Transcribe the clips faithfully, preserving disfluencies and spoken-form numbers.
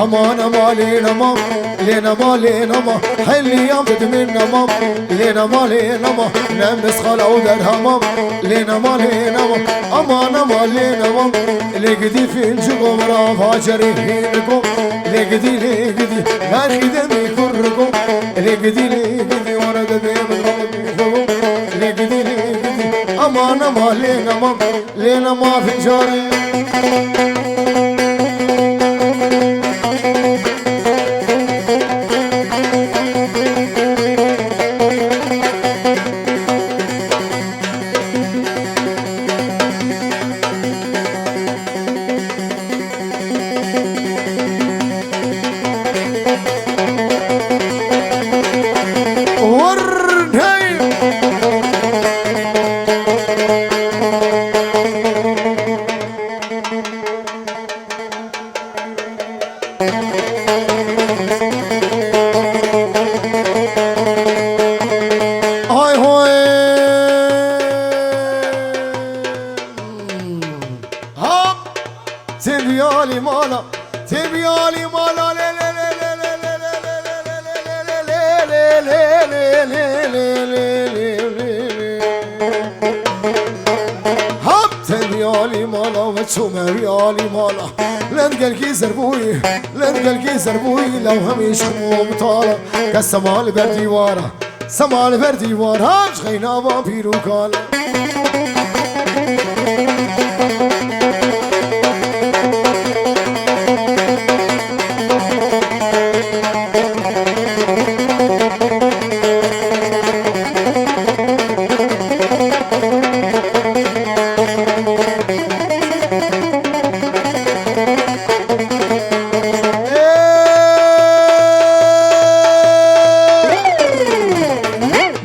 Aman ama lê nema, lê nema, lê nema. Heliyan bidimên nema, lê nema, lê nema. Ne misqala û derhema, lê nema, lê nema. Aman ama lê nema. Lê gidî fîl ji gomra vacerê hîniko. Lê gidî, lê gidî, merxî demî kurriko. Lê gidî, lê gidî, wana dibê min. Lê gidî, lê gidî, aman ama lê nema. Lê nema fincarê. Wurr, hey! Ay hoy! Hop! Teviyali mala, teviyali mala, le, le, le. Hap tevî alî mala ve çûme wî alî mala. Lend gelkî zerbûyî, lend gelkî zerbûyî, lew hemî şixm û mitala. Kes sema li ber dîwara, sema li ber dîwara, ji xeyna van pîr û kala.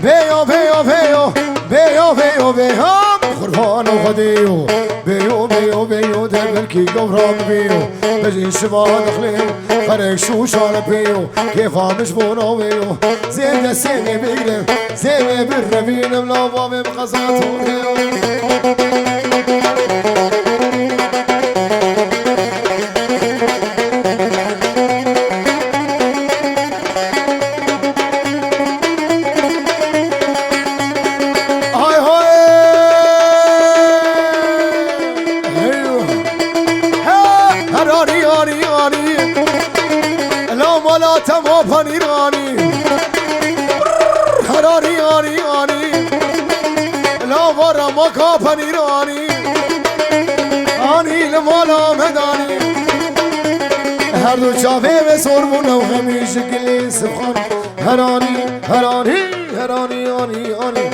Beyo, beyo, beyo, beyo, beyo, beyo, qurban o Xwedê yo. Beyo, beyo, beyo, de belkî gewran beyo. Bejin şiva dixlê yo, xerek şûşa li pê yo. Kêfa min ji bo navê yo. Zêde sênê bigre, zênê birevînim, la bavê min qeza torê yo. Hay hay! Hey! He! Herari, ari, ari! La mala tema panîr ani! Herari, ari, ari! La vara maka panîr ani! Anî li mala me danî. Her du çavê me sor bûn ew hemî ji gilê sibxan. Her anî, her anî, her anî, anî, anî.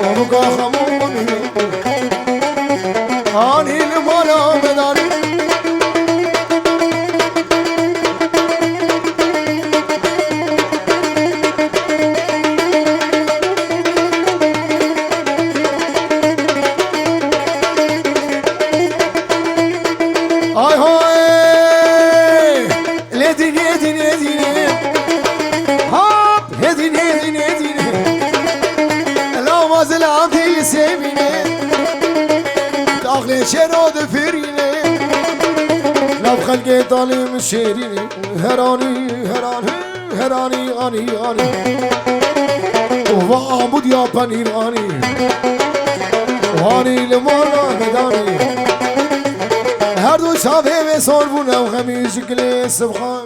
Amuka xemû min. Anî li mala me danî. Ay hoy! Lê dînê, dînê, dînê. Hop! Hê dînê, dînê, dînê. Lama zilam dî li sêmînê. Daxlê çêro difirînê. Lav xelkê talî min şêrînê. Heranî, heranî. Heranî anî anî. Va amûd ya penîr anî. Anî li mala me danî. Her du çavê wê sor bûn ew hemî ji gilê sibxan.